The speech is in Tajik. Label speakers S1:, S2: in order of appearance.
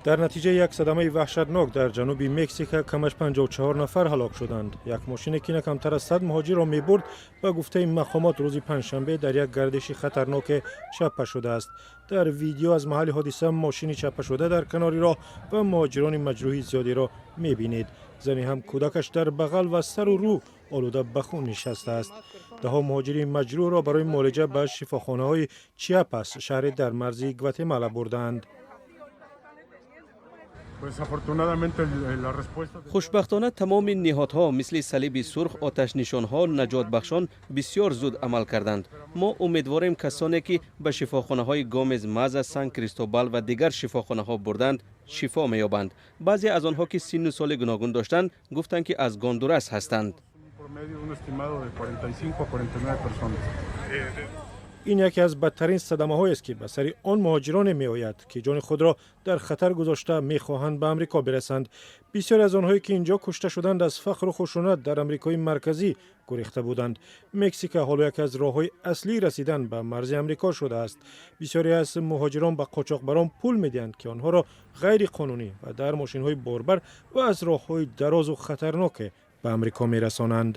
S1: Дар натиҷаи як садамаи ваҳшатнок дар ҷануби Мексика камаш 54 нафар ҳалок шуданд. Як мошине, ки на камтар аз 100 муҳоҷирро мебурд, ба гуфтаи мақомот, рӯзи панҷшанбе дар як гардиши хатарноке чаппа шудааст. Дар видео аз маҳалли ҳодиса мошини чаппашуда дар канори роҳ ва муҳоҷирони маҷрӯҳи зиёдеро мебинед. Зане ҳам кӯдакаш дар бағал ва сару рӯ олуда ба хун нишастааст. Даҳо муҳоҷири маҷрӯҳро барои муолиҷа ба шифохонаҳои Чиапас, шаҳре дар марзи Гватемала, бурдаанд.
S2: Хушбахтона, тамоми ниҳодҳо, мисли Салиби Сурх, оташнишонҳо, наҷотбахшон бисёр зуд амал карданд. Мо умедворем, касоне ки ба шифохонаҳои Гомез Маза, Сан Кристобал ва дигар шифохонаҳо бурданд, шифо меёбанд. Баъзе аз онҳо, ки синну соли гуногун доштанд, гуфтанд, ки аз Гондурас ҳастанд.
S3: Promedio un estimado de 45 a 49 personas.
S1: Ин яке аз бадтарин садамаҳоест, ки ба сари он муҳоҷироне меояд, ки ҷони худро дар хатар гузошта мехоҳанд ба Амрико бирасанд. Бисёре аз онҳое, ки инҷо кушта шуданд, аз фақру хушунат дар Амрикои Марказӣ гурехта буданд. Мексика ҳоло яке аз роҳҳои аслии расидан ба марзи Амрико шудааст. Бисёре аз муҳоҷирон ба қочоқбарон пул медиҳанд, ки онҳоро ғайриқонунӣ ва дар мошинҳои борбар ва аз роҳҳои дарозу хатарноке ба Амрико мерасонанд.